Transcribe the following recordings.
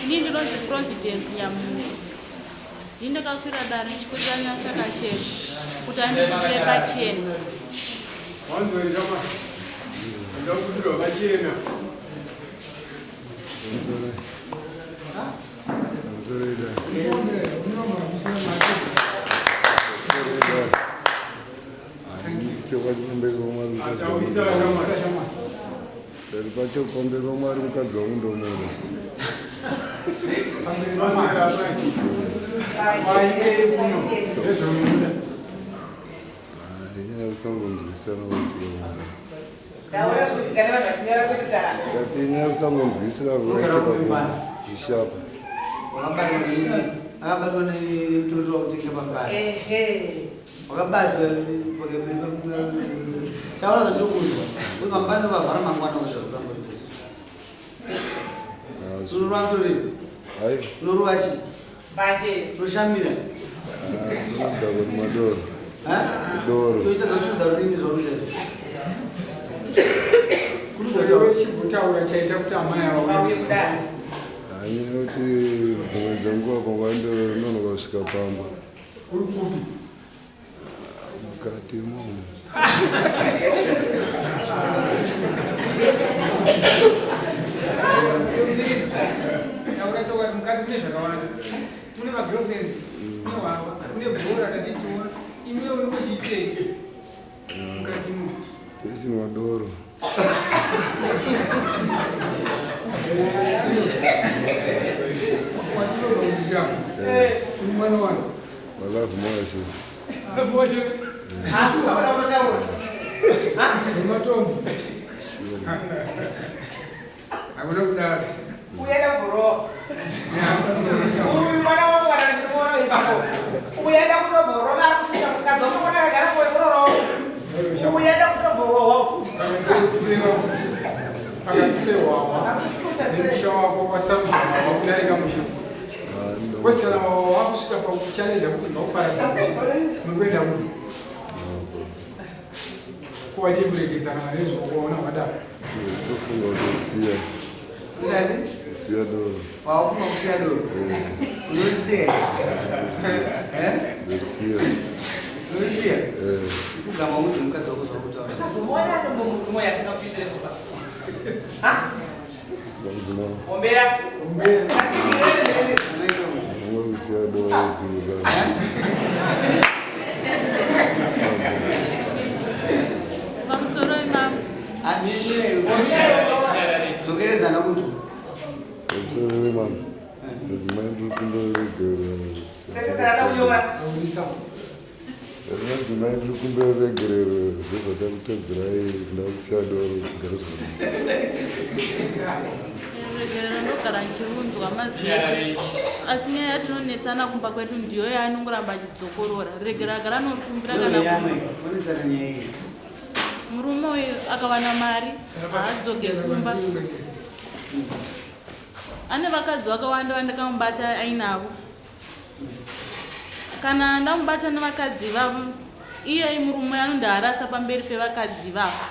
Ini ndinonzi Providence Nyamunhu. Ndini ndakakwira dare ndichikwirira Nyashakachena kuti andibudire pachena. Ndakubudirwa pachena. Pacho pamberi paMwari mukadzi wangu ndomuda. Inyaya kusangonzwisana kuti inyaya kusangonzwisana kuitika zvishapa. Akabatwa nemutoriro wakutenga pambari. Wakabatwa taura zvandinokuudzwa. Uzambani vavhara mangwana uzvakuramba unorova mutoriro. Unorova chii? Unoshamira. Madoro. Doro. Toita zvasudza rurimi zvaruita. Chimbotaura chaita kuti amai ava vauye kudare. Hanyaya kuti dzimwe dzenguva pangwa ndononoka kusvika pamba. Uri kupi? Mukati imomo. Taura chokwadi, mukati mune zvakawanda. Mune magirlfriends, mune hwahwa, mune bhora tatichiona. Imire uri kuchiitei mukati imomo? Tichinwa doro. Uri mwana wangu. Love mwashe. Love mwashe. Asi ukabada unotaura. Matombo. Hakuna kudaro. Uyaenda kubhorowa. Uyu mwana wangu wana ndinoona ipapo. Uyaenda kutobhorowa ari kusvika mukadzi wangu mwana akagara kwa kurorowa. Uyaenda kutobhorowa. Kureva kuti pakati pehwahwa nemusha wako wasarudza hwahwa kudarika musha. Because kana hwahwa wakusvika pakuchallenge kuti ngauparadze musha, muri kuenda kupi? Ko wadii kuregedza kana nezvaukaona wakadaro? Ndofunga kuti kusiya. Ungazi? Kusiya doro. Wakufunga kusiya doro? Unorisiya? Eh? Ndorisiya. Unorisiya? Eh. Kugama udze mukadzi wako zvakutaura. Akazomuona anombomurume asingapindire mumba. Ha? Mudzimai. Ombera. Ombera. Ndinofunga kusiya doro kuti Pamusoro imam. Dzokeredzana kunzwa. Pamusoro imam. Mudzimai ndiri kumboregerera. Madzimai ndiri kumboregerero zvezvatakutadzirai ndakusiya doro kugara zvakanaka. Ruregerero ndogara ndichirunzwa mazuva ese. Asi nyaya yatinonetsana kumba kwedu ndiyo yaanongoramba achidzokorora. Ruregerero agara anorukumbira kana Onetsana nyaya iyi. murume uyu akawana mari haadzoke kumba. Ane vakadzi vakawanda vandakamubata ainavo. Kana ndamubata nevakadzi ivavo, iye murume anondiharasa pamberi pevakadzi ivavo.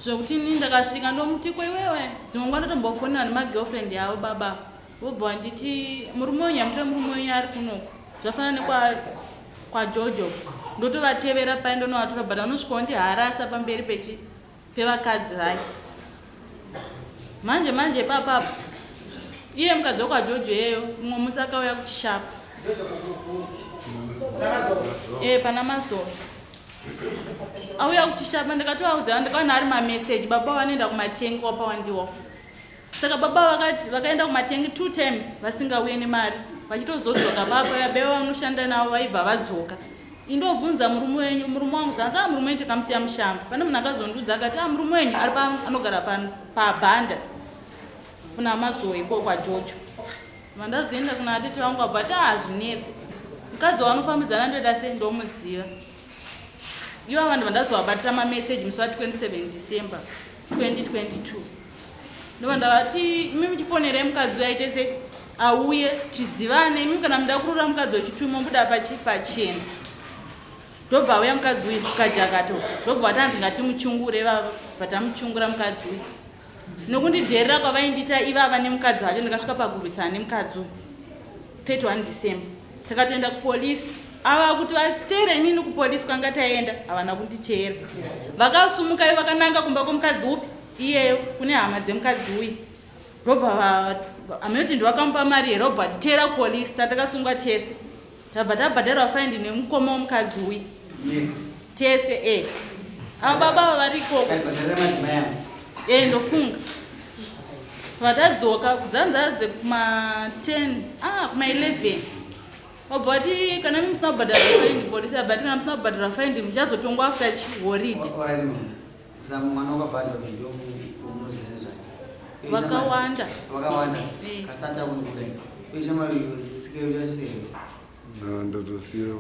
Zvekuti ini ndakasvika ndomuti ko iwewe dzimwe nguva ndotombofonera nemagirlfriend yavo baba vobva vanditi murume wenyu hamutora murume wenyu ari kunoku zvafanana nekwa kwajojo ndotovatevera paye ndonovatora but vanosvika vondiharasa pamberi pechi pevakadzi vaya manje manje ipapapo iye mukadzi wekwajojo iyeyo mumwe musi akauya kuchishapa e pana mazoro auya kuchishapa ndakatovaudza ndakaona ari mameseji baba vanoenda kumatengi wapawandiwa saka baba vakati vakaenda kumatengi 2 times vasingauye nemari vachitozodzoka baba yabeva vanoshanda navo vaibva vadzoka indobvunza murume wenyu murume wangu zvanzi a murume wenyu takamusiya mushamba pane munhu akazondiudza akati a murume wenyu ari anogara pabhanda kuna mazoe iko kwajojo vandazoenda kuna atete vangu abva ati hazvinetse mukadzi wavanofambidzana ndoita sei ndomuziva ivo vanhu vandazovabatira mameseji musi wa 27 December 2022 ndobva ndavati imi muchifonerai mukadzi uyo aite se auye tizivane imi kana muda kuroora mukadzi wechitumo mubuda pachena ndobva auya mukadzi uyu kajakato ndobva vatanzi ngatimuchungure vava bva tamuchungura mukadzi uyu. Nokundidherera kwavaindiita ivava nemukadzi wacho ndikasvika pakurwisana nemukadzi uyu 31 December. Takatoenda kupolisi. Ava kuti vateere inini kupolisi kwanga taenda havana kunditeera. Vakasumuka ivo vakananga kumba kwemukadzi upi iyeyo kune hama dzemukadzi uyu. Robva hameno ndovakamupa mari here robva vatiteera kupolisi tatakasungwa tese. Tabva tabhadharwa faindi nemukoma womukadzi uyu. Yes. Tese eh. Ava baba ava vari ikoko. Bhadharira madzimai avo. Eh ndofunga. Vatadzoka kudzanza dzekuma 10 ah kuma 11. Wabva wati kana musina kubhadhara faindi polisi abva ati kana musina kubhadhara faindi muchazotongwa after chihoridhi. Alright mama. Saka mwana wakabhadharwa ndio munoziva nezvake. Vakawanda. Vakawanda. Eh. Kasati akunobuda. Uye shamwari tsika uchasiya. Ah, ndatosiya.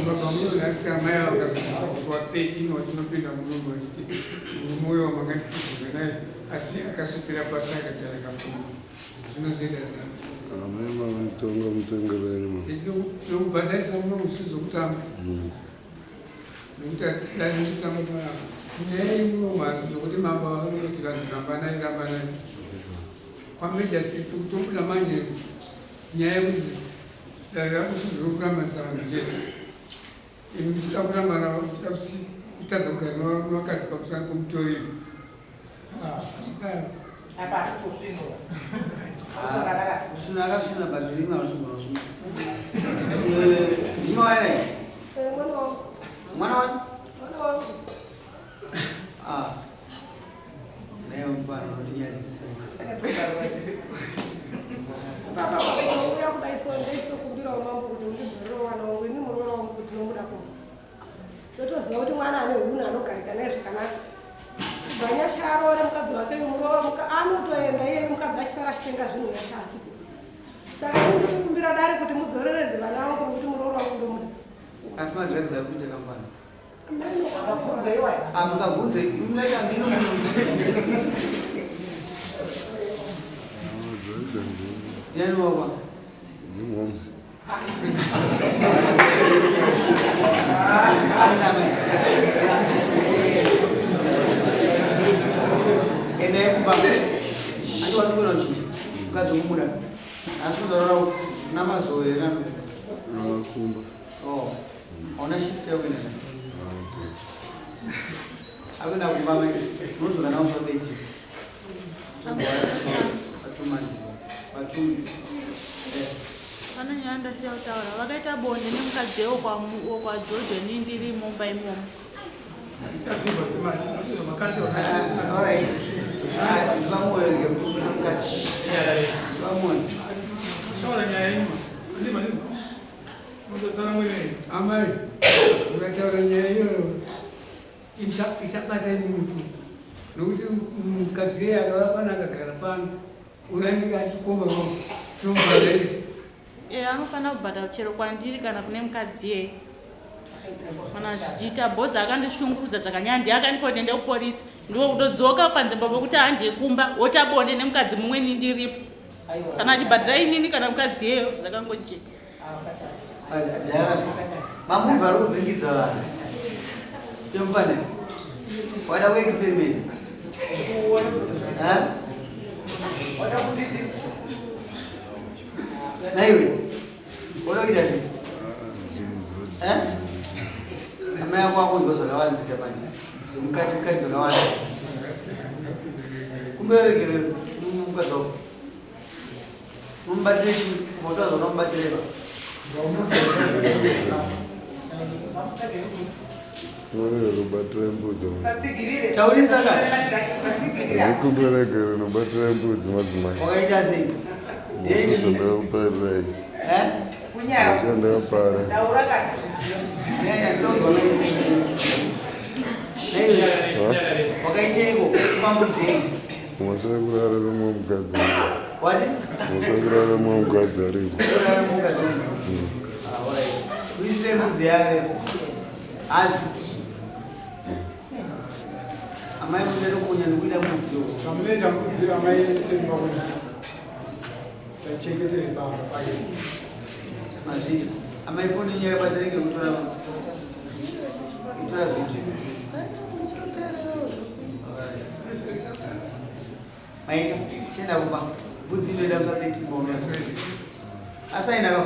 Baba muno nhasi amai vakazwa 13 watinopinda murume vachiti murume uyo wamakanditizirwe naye asi akasopera pasi akati akapfuma zvinozoita sei? Amai mamutonga mutongero wenyu ma. Tinokubhadharisa muno musi zvokutamba nekuti hatidani kutamba panapa nyaya iri muno mhazi nokuti mambo vanoti vanhu rambanai rambanai kwameja tikutobuda manje nyaya yekuti dare rakusizokurambanisa vanhu chete imi muchida kurambana muchida kutadza kugara nevakadzi pamusana pomutoriro asidaro Apa asitosvinura. Kusvina akasvina but rurimi harusugona kusvina. Ndimi waina here? Mwana wangu. Mwana wani? Mwana wangu. Ah. Naye mupano unondinyadzisa. Baba uya kudai so ndaitokumbirawo mambo kuti undidzorere mwana wangu ini muroora wangu kuti ndinomuda kumba. Ndotoziva kuti mwana ane hunhu anogarika naye zvakanaka. Kubva Nyasha aroore mukadzi wake uyu muroora anotoenda iye mukadzi achisara achitenga zvinhu Nyasha asipo. Saka ini ndikukumbira dare kuti mudzorereze vana vangu nokuti muroora wangu ndomuda. Asi madrugs ari kuita kampani. Akabvunza iwayo. Amukabvunze mnaita mino. Ndiani wakwa? Ndimhoms. Endai kumba. Andi wandikuona uchinja. Mukadzi womuda. Asi kuzorora kuna mazowe here kana? Kumba. Oh. Hauna shift yakuenda nayo? Akuenda kumba mai. Unodzoka nawo musi wa 30. Tomboarasisa patumazi. Pa2 weeks. Eh. Pane nyaya ndasiya kutaura. Vakaita bonde nemukadzi wekwaJojo ini ndiri mumba imomo. Alright. Ah, ziva moyo rege mupfumisa mukati. Ziva moyo. Taura nyaya yenyu. Ndima ndima. Muzotara mwene. Amai, mukataura nyaya iyoyo isabata ini mufu nokuti mukadzi iye akauya pano akagara pano uyo anenge achikomba tinomubhadharisa. Eh, anofanira kubhadhara chero kwandiri kana kune mukadzi iyeye. Kana zvichiita bhozi akandishungurudza zvakanyanya ndiye akandipa kuti ndiende kupolisi. Ndiwo kutodzoka panzvimbo pokuti handiye kumba wota bonde nemukadzi mumwe ini ndiripo. Kana achibhadhara inini kana mukadzi iyeyo zvakangojeka. Dhara, mamuvhi ari kuvhiringidza vanhu. Yemufane, wada kuexperiment? Ha? Naiwe, wada kuita sei? Eh? Amai ako akunzwa zvakavanzika manje. Zvemukati mukati zvakavanzika. Kumberegere mukadzi wako. Mumubatire chii? Motaura unomubatire ba. Rubatira mbudzi. Taurisa ka. Ndikumberegere rubatira mbudzi madzimai. Wakaita sei? Ndechi. Ndakuparirai. Eh? Kunyara. Ndakapara. Taura kati. Nyanya ndonzwa nei. Nei. Wakaiteiko kumambudzi yenyu? Musakurara mumwe mukadzi. Wati? Musakurara mumwe mukadzi aripo. Kurara mukadzi wenyu. Ah, alright. Uisire mbudzi yare. Hanzi. Amai munoda kunya nekuida mbudzi yo. Zvamunoita mbudzi iyo amai sembaona. Sachengetere pamba pake. Mazvita. Amai foni yenyu yakabatirike kutora kutora video. Maita, chienda kumba. Mbudzi inoenda musa 13 bonga. Asaina ka.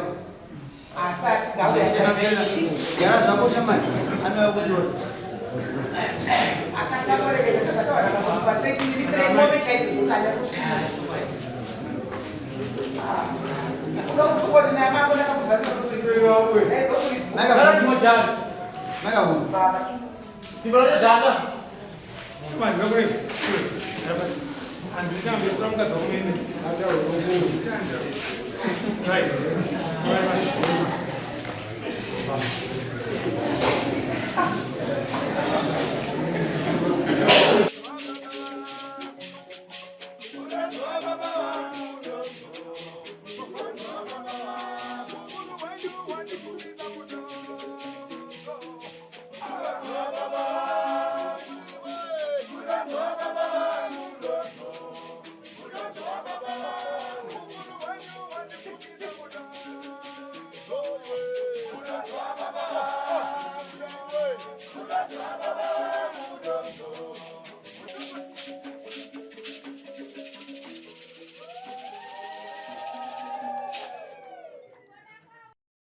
Asati ngauya. Gara zvako shamani, anouya kutora. Akasakorekeza zvataura pamusi wa 13 ndiri ngombe chaidzo kukanda kusvika. Right.